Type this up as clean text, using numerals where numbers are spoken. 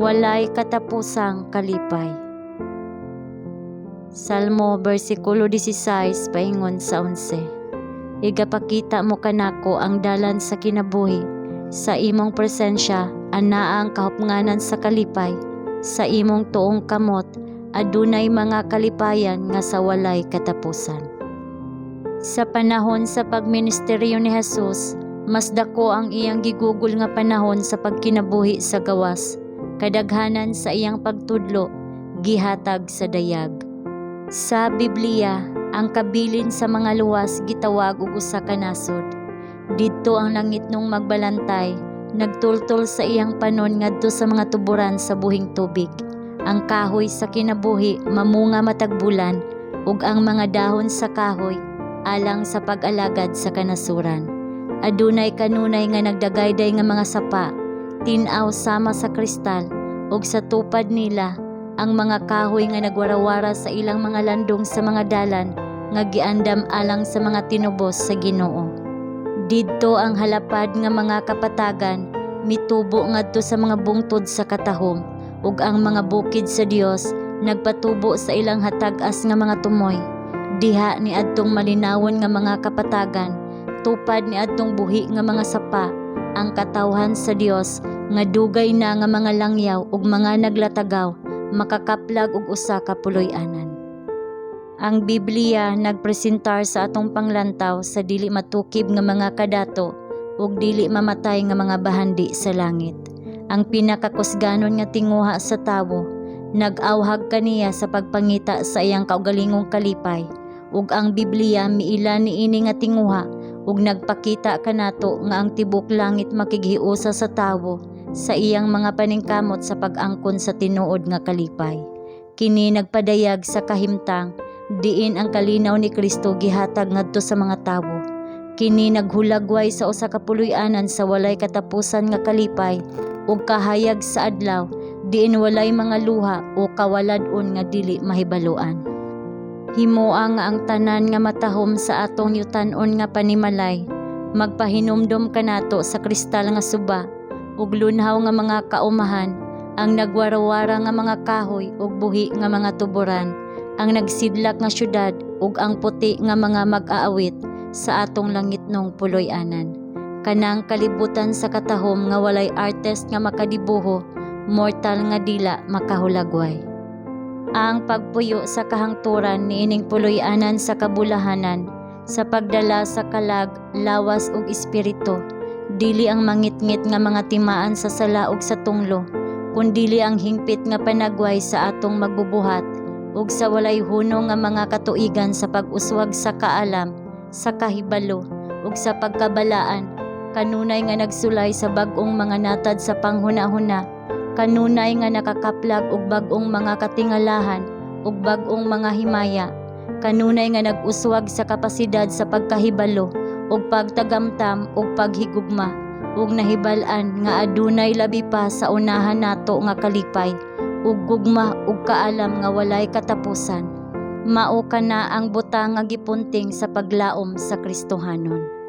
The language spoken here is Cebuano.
Walay katapusang kalipay. Salmo versikulo 16 paingon sa 11. Igapakita mo kanako ang dalan sa kinabuhi. Sa imong presensya anaa ang kahupnganan sa kalipay. Sa imong tuong kamot adunay mga kalipayan nga sa walay katapusan. Sa panahon sa pagministeryo ni Jesus, mas dako ang iyang gigugol nga panahon sa pagkinabuhi sa gawas. Kadaghanan sa iyang pagtudlo gihatag sa dayag. Sa Biblia, ang kabilin sa mga luwas gitawag og usa ka nasod. Didto ang langitnong magbalantay, nagtultol sa iyang panon ngadto sa mga tuburan sa buhing tubig. Ang kahoy sa kinabuhi mamunga matag bulan ug ang mga dahon sa kahoy alang sa pag-alagad sa kanasuran. Adunay kanunay nga nagdagayday nga mga sapa, tin-aw sama sa kristal, ug sa tupad nila ang mga kahoy nga nagwarawara sa ilang mga landong sa mga dalan nga giandam alang sa mga tinubos sa Ginoo. Didto ang halapad nga mga kapatagan mitubo ngadto sa mga bungtod sa katahom, ug ang mga bukid sa Dios nagpatubo sa ilang hatag-as nga mga tumoy. Diha ni adtong malinawon nga mga kapatagan, tupad ni adtong buhi nga mga sapa, ang katawhan sa Dios nga dugay na nga mga langyaw ug mga naglatagaw makakaplag og usa ka puloy-anan. Ang Biblia nagpresentar sa atong panglantaw sa dili matukib nga mga kadato ug dili mamatay nga mga bahandi sa langit. Ang pinakakusganon nga tinguha sa tawo nag-awhag kaniya sa pagpangita sa iyang kaugalingong kalipay, ug ang Biblia miila niini nga tinguha ug nagpakita kanato nga ang tibuok langit makighiusa sa tawo sa iyang mga paningkamot sa pag-angkon sa tinuod nga kalipay. Kini nagpadayag sa kahimtang diin ang kalinaw ni Kristo gihatag ngadto sa mga tawo. Kini naghulagway sa usa ka puloy-anan sa walay katapusan nga kalipay ug kahayag sa adlaw diin walay mga luha o kawalad-on nga dili mahibaluan. Himoa nga ang tanan nga matahom sa atong yutan-on nga panimalay magpahinumdom kanato sa kristal nga suba ug lunhaw nga mga kaumahan, ang nagwarawara nga mga kahoy ug buhi nga mga tuburan, ang nagsidlak nga syudad ug ang puti nga mga mag-aawit sa atong langitnong puloy-anan. Kanang kalibutan sa katahom nga walay artist nga makadibuho, mortal nga dila makahulagway. Ang pagpuyo sa kahangturan niining puloy-anan sa kabulahanan sa pagdala sa kalag, lawas ug espiritu, dili ang mangitngit nga mga timaan sa sala ug sa tunglo, kundili ang hingpit nga panagway sa atong magbubuhat ug sa walay hunong nga mga katuigan sa pag-uswag sa kaalam, sa kahibalo ug sa pagkabalaan, kanunay nga nagsulay sa bag-ong mga natad sa panghunahuna, kanunay nga nakakaplag og bag-ong mga katingalahan ug bag-ong mga himaya, kanunay nga nag-uswag sa kapasidad sa pagkahibalo ug pagtagamtam ug paghigugma, ug nahibal-an nga adunay labi pa sa unahan nato nga kalipay ug gugma ug kaalam nga walay katapusan. Mao kana ang butang nga gipunting sa paglaom sa Kristohanon.